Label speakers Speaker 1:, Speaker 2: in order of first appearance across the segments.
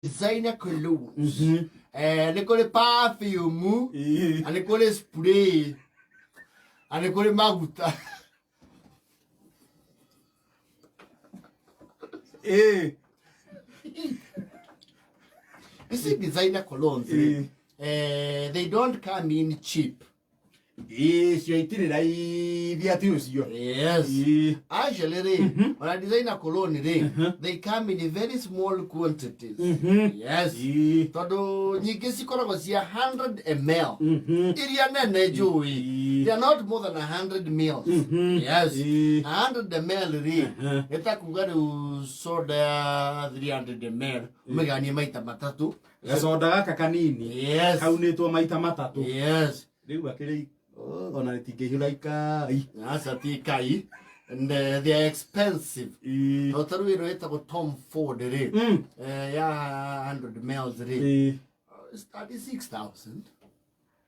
Speaker 1: Designer colognes. Nĩ kũrĩ perfume na nĩ kũrĩ spray na nĩ kũrĩ maguta. You see designer colognes, they don't come in cheap.
Speaker 2: Ĩĩ, cio itirĩ raithi atĩ ũcio.
Speaker 1: Yes. Actually rĩ, ona designer cologne rĩ, they come in very small quantities. Yes. Tondũ nyingĩ cikoragwo cia 100 ml. Iria nene njũĩ. They are not more than 100 mils. Yes. 100 ml rĩ, nĩ ta kuga rĩu soda ya 300 ml, ũmĩganie maita matatũ.
Speaker 2: Gacoda gaka kanini.
Speaker 1: Yes.
Speaker 2: Kaunĩtwo maita matatũ.
Speaker 1: Yes.
Speaker 2: Rĩu akĩrĩ oh, ona rĩtingĩihũra ikai.
Speaker 1: Aca ti ikai. And they are expensive. To ta rĩu ĩno ĩtagwo Tom Ford rĩ. Ya 100 mils rĩ. It's 36,000.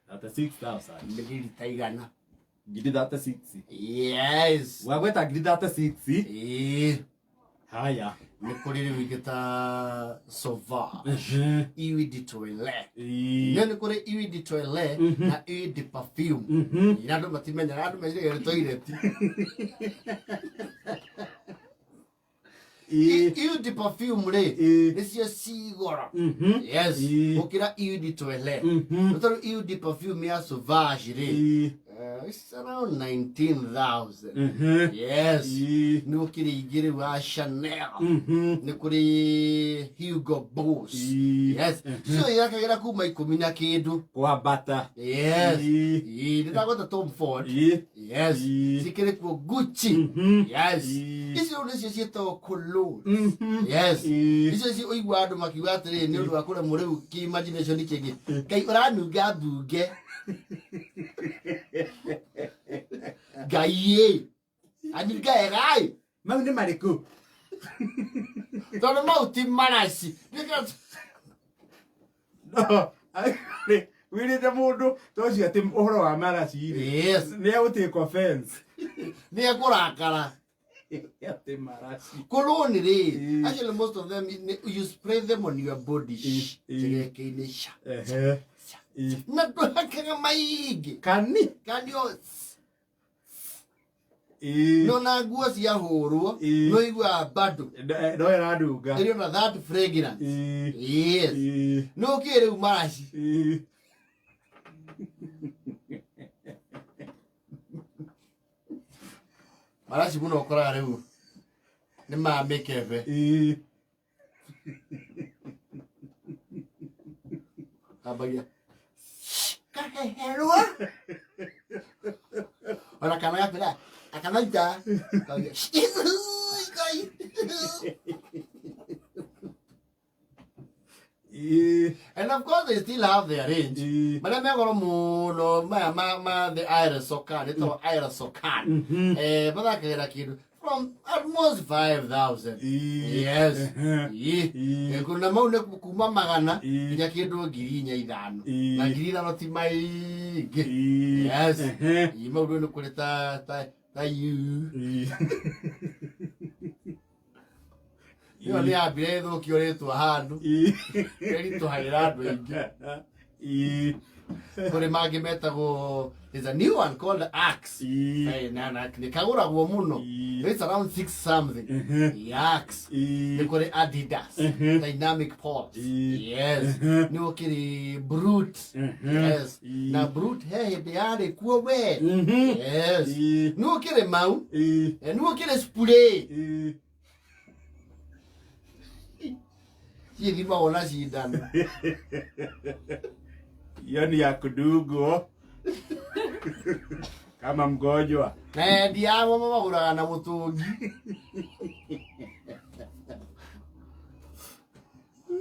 Speaker 2: 36,000.
Speaker 1: Nĩ ngiri ta igana.
Speaker 2: Ngiri 36.
Speaker 1: Yes.
Speaker 2: Wagweta ngiri 36.
Speaker 1: Ĩĩ.
Speaker 2: Haya.
Speaker 1: Nĩ kũrĩ rĩu ingĩ ta Sauvage. Eau de toilette. Nĩ nĩ kũrĩ eau de toilette na eau de perfume. Na andũ matimenyaga, andũ meciragia nĩ toilet. Eau de perfume rĩ, nĩcio ci goro. Yes. Gũkĩra eau de toilette. Nĩ tondũ eau de perfume ya Sauvage rĩ, it's around 19,000. Yes. Nĩ gũkĩrĩ ingĩ rĩu wa Chanel. Nĩ kũrĩ Hugo Boss. Yes. Cio ithakagĩra kuma ikũmi na kĩndũ.
Speaker 2: Kwambata.
Speaker 1: Yes. Ĩĩ, nĩ ndagweta Tom Ford. Yes. Cikĩrĩ kuo Gucci. Yes. Icio rĩu nĩcio ciĩtagwo cologne. Yes. Icio ci ũigua andũ makiuga atĩrĩrĩ nĩ ũndũ wa kũremwo rĩu kĩ imagination kĩngĩ. Ngai ũranunga mbunge. Ngai ĩ. Anunga wega ĩ.
Speaker 2: Mau nĩ marĩkũ?
Speaker 1: Tondũ mau ti maraci.
Speaker 2: No, wĩrĩte mũndũ ta ũcio atĩ ũhoro wa maraci rĩ.
Speaker 1: Yes.
Speaker 2: Nĩ egũ take offense.
Speaker 1: Nĩ ekũrakara.
Speaker 2: Atĩ maraci.
Speaker 1: Cologne rĩ, actually most of them you spray them on your body. Kĩgeke-inĩ ca. Na ndũhakaga maingĩ.
Speaker 2: Kani.
Speaker 1: Kani o No na nguo ciahũrwo no iguaga bado.
Speaker 2: No ĩranunga.
Speaker 1: Ĩrĩ ona that fragrance. Yes. No kĩ rĩu maraci. Maraci mũno ũkoraga rĩu nĩ ma mĩkebe. Ambagia kaheherwo ona kana gakwĩra akanaita. Kauga, Ngai. And of course they still have their range. Marĩa me goro mũno maya ma the Aerosocan, ĩtagwo Aerosocan. Mathakagĩra kĩndũ from almost 5,000. Yes. Kuna mau nĩ kuma magana nginya kĩndũ 4,000 ithano. Na 5,000 ti maingĩ. Yes. Mau rĩu nĩ kũrĩ ta you. Ĩyo nĩ yambire ĩthũkio rĩtwa handũ. Ĩritũhagĩra andũ aingĩ. Kũrĩ mangĩ metagwo, there's a new one called Axe. Na nĩ kagũragwo mũno. It's around 6 something. Axe. Nĩ kũrĩ Adidas. Dynamic Pulse. Yes. Nĩ gũkĩrĩ Brute. Yes. Na Brute he hĩndĩ yarĩ kuo we. Yes. Nĩ gũkĩrĩ mau. Nĩ gũkĩrĩ spray. Ciĩthimagwo na cindano.
Speaker 2: Hiyo ni ya kudungwo kama mgonjwa.
Speaker 1: Na endia amo mamagũraga na mũtũngi.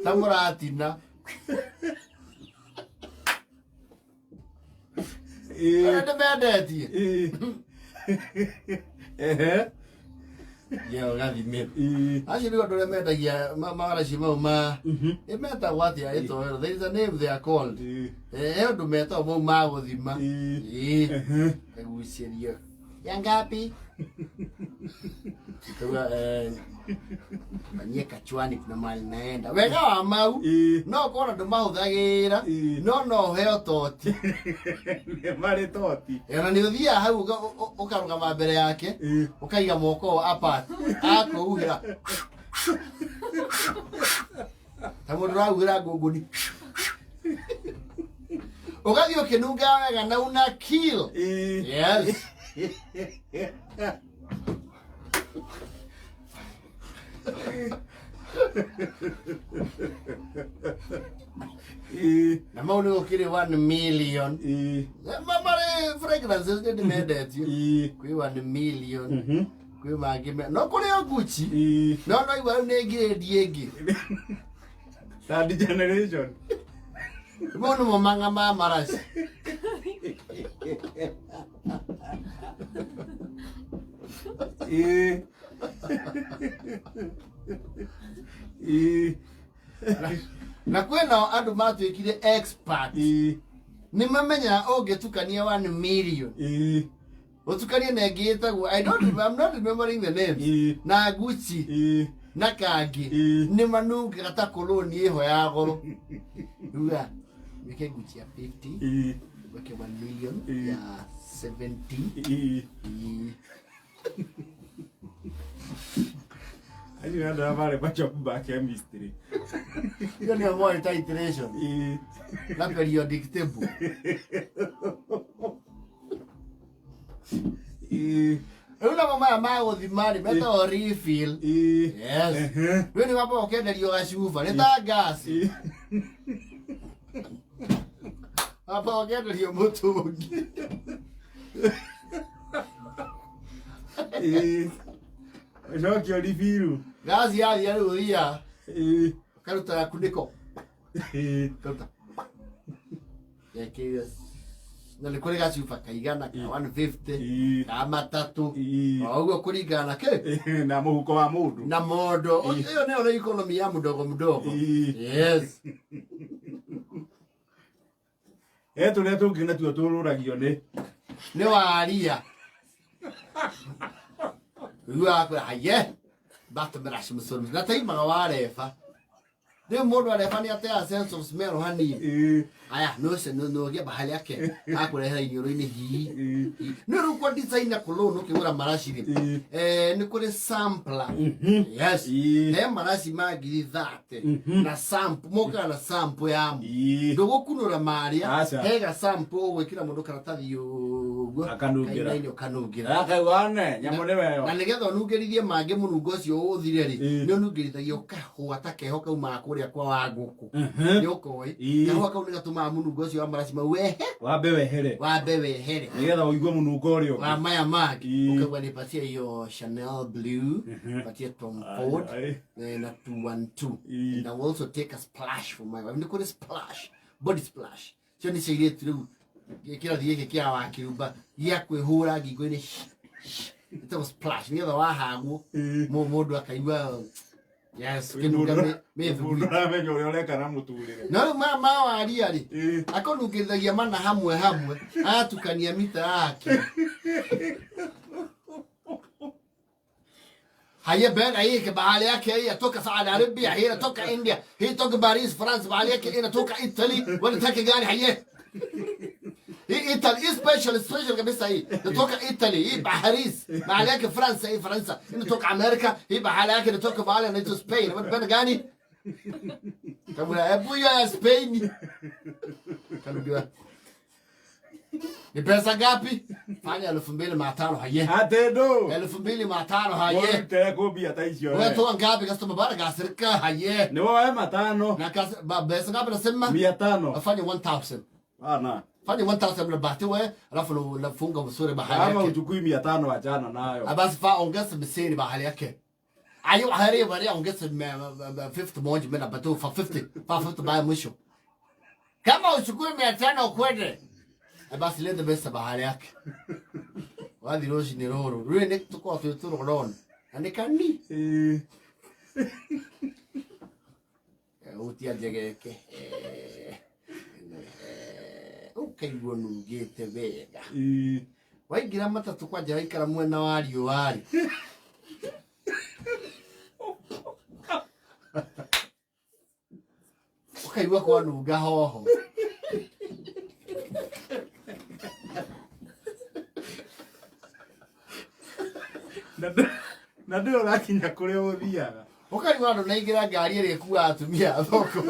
Speaker 1: Ta mũratina. Arĩa ndĩmendetie. Ye ũgathimĩrwo. Acio nĩguo andũ arĩa mendagia maraci mau ma ĩ metagwo atĩa ĩtoero. There is a name they are called. He ũndũ metagwo mau ma gũthima. Ĩĩ. Kagucĩria. Ya ngapi? Tuga fanyie kachwani kuna mahali naenda. Wega wa mau no kona ndũmahũthagĩra no no ũheo toti.
Speaker 2: Nĩ marĩ toti.
Speaker 1: Ona nĩ ũthiaga hau ũkarũgama mbere yake ũkaiga moko ũũ apart akũhuhĩra ta mũndũ ũrahuhĩra ngũngũni ũgathiĩ ũkĩnungaga wega na una kill. Yes. Na mau nĩ gũkĩrĩ 1 million. Marĩ fragrances nĩ ndĩmendetie. Kwĩ 1 million. Kwĩ mangĩ no kũrĩ o Gucci. No no igua rĩu nĩ ngirĩndi ĩngĩ.
Speaker 2: Third generation.
Speaker 1: Mau nĩmo mang'a ma maraci. Na kwĩnao andũ matuĩkire expert. Nĩ mamenyaga ũngĩtukania 1 million. Ũtukanie na ĩngĩ ĩtagwo I don't remember, I'm not remembering the names. Na Gucci na kangĩ nĩ manungaga ta koloni ĩho ya goro. Ruga wĩke Gucci ya 50 weke 1 million ya 70.
Speaker 2: Acio nĩ andũ arĩa marĩ machopu ma chemistry.
Speaker 1: Hiyo nĩyo moĩ titration na periodic table. Rĩu namo maya ma gũthima rĩ metagwo refill. Yes. Rĩu nĩ wamba ũkenderio gacuba nĩ ta ngasi. Wamba ũkenderio mũtũngi.
Speaker 2: Ũcokio ribiru.
Speaker 1: Ngasi yathira rĩu ũthiaga ũkaruta gakunĩko. Ũkaruta. Gekĩire na nĩ kũrĩ gacuba kaigana ka 150 ka matatũ o ũguo kũringana na kĩ
Speaker 2: Na mũhuko wa mũndũ.
Speaker 1: Na mondo ĩyo nĩyo nĩ economy ya mdogo mdogo. Yes.
Speaker 2: He tũrĩa tũngĩ natuo tũrũragio nĩ
Speaker 1: nĩ waria rĩu akwĩra haye batũmĩra cimũcũrũ na taimaga wareba rĩu mũndũ areba nĩ ateaga sense of smell hanini. Aya nũcio nũgĩa bahali yake akũrehera iniũrũ-inĩ hii nĩ rĩu kwa designer cologne ũkĩgũra maraci rĩ nĩ kũrĩ sampler. Yes. He maraci ma ngiri 30 na sample mokaga na sample yamo. Ndũgũkunũra marĩa
Speaker 2: Aca.
Speaker 1: he ga sample ũgwĩkĩra mũndũ karatathi ũguo
Speaker 2: Akanungĩra.
Speaker 1: kainainĩ ũkanungĩra.
Speaker 2: Akaigua ne nyamũ nĩ
Speaker 1: Na
Speaker 2: weyo.
Speaker 1: nĩgetha ũnungĩrithie mangĩ mũnungo ũcio ũthire rĩ nĩ ũnungĩrithagia kahũa ta keho kaumaga kũrĩa kwa wa ngũkũ nĩ ũkoĩ. Kahũa kau nĩ gatũmaga mũnungo ũcio wa maraci mau wehe
Speaker 2: Wambe wehere.
Speaker 1: Wambe wehere.
Speaker 2: Nĩgetha ũigue mũnungo ũrĩa
Speaker 1: wa
Speaker 2: ũngĩ.
Speaker 1: Maya mangĩ ũkaigua nipatie hiyo Chanel Blue, patie Tom Ford na 212. And I will also take a splash for my wife. Nĩ kũrĩ splash body splash cio nĩ cia airĩtu rĩu kĩrathi gĩkĩ kĩa wakĩrumba gĩa kwĩhũra ngingo-inĩ ĩtagwo splash nĩgetha wahagwo mũndũ akaigua yes kĩnunga
Speaker 2: Mũndũ
Speaker 1: mĩthugui.
Speaker 2: ũramenya ũrĩa ũreka na mũtũrĩre.
Speaker 1: No rĩu maya ma waria rĩ akũnungĩrithagia mana hamwe hamwe agatukania mita yake. هي بين هيك بعليك هي توكا سعودي عربية هي توكا انديا هي توكا باريس فرنسا بعليك هي توكا ايطالي ولا توكا gani هي هي ايطالي سبيشال سبيشال kabisa hii natoka Italy hii Paris بعليك فرنسا hii فرنسا natoka Amerika hii بعليك natoka Bali natoka Spain bana gani kabla hebu hiyo ya Spain karudiwa ni pesa ngapi? Fanya 2500 haye.
Speaker 2: Atĩ ndũ.
Speaker 1: 2500 haye.
Speaker 2: Mũrute kũ mbia ta icio we.
Speaker 1: Wewe ngapi customer bara gasirika haye.
Speaker 2: Nĩ woe matano.
Speaker 1: Na kasi pesa ngapi nasema?
Speaker 2: 500.
Speaker 1: Afanye 1000.
Speaker 2: Ana.
Speaker 1: Fanya 1000 mnabati wewe alafu unafunga msuri bahali
Speaker 2: Kama
Speaker 1: yake.
Speaker 2: uchukui 500 achana nayo.
Speaker 1: Basi fa ongeza 50 bahali yake. Ayo hari bari ongeza 50 moja mimi nabatu fa 50 fa 50 baya mwisho. Kama uchukue 500 ukwende. Basi leta pesa bahali yake. Wathi rũcinĩ rũrũ rũrĩ nĩ tũkoragwo twĩ tũrorona na nĩ kani hutia njegeke ũkaigua nungĩte wega. Waingĩra matatũ kwanja waikara mwena wa riũa rĩ, ũkaigua kwanunga hoho.
Speaker 2: Na ndä å rakinya kå rä a å thiaga.
Speaker 1: Ũkaigua andũ naingĩra ngari ĩrĩa ĩkuaga atumia a thoko.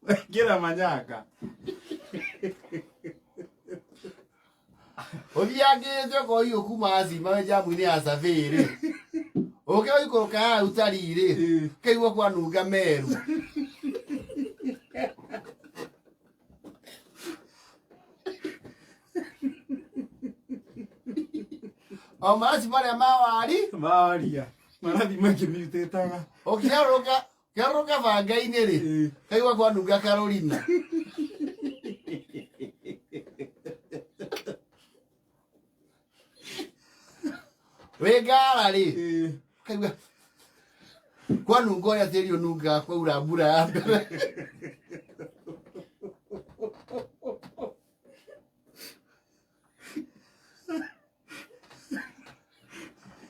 Speaker 2: Waingä ra manyanga.
Speaker 1: Ũthiangĩte okorwo hihi ũkuma acima wĩ jamu-inĩ ya Survey rĩ, ũke ũikũrũka haha utarii rĩ, ũkaigua kwanunga Meru. O maraci marĩa ma wari
Speaker 2: mawaria marathi makĩmiutĩtaga.
Speaker 1: Ũkĩharũrũka ũkĩharũrũka banga-inĩ rĩ, kaigua kwanunga Carolina. Wĩ ngara rĩ, kaigua kwanunga ũrĩa tĩri ũnungaga kwaura mbura ya mbere.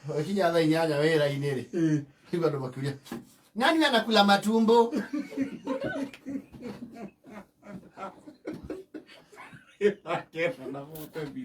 Speaker 1: Wakinya thaa 8 wĩra-inĩ rĩ, kaigua andũ makiuria nani anakula matumbo.
Speaker 2: Akena na mũtemi.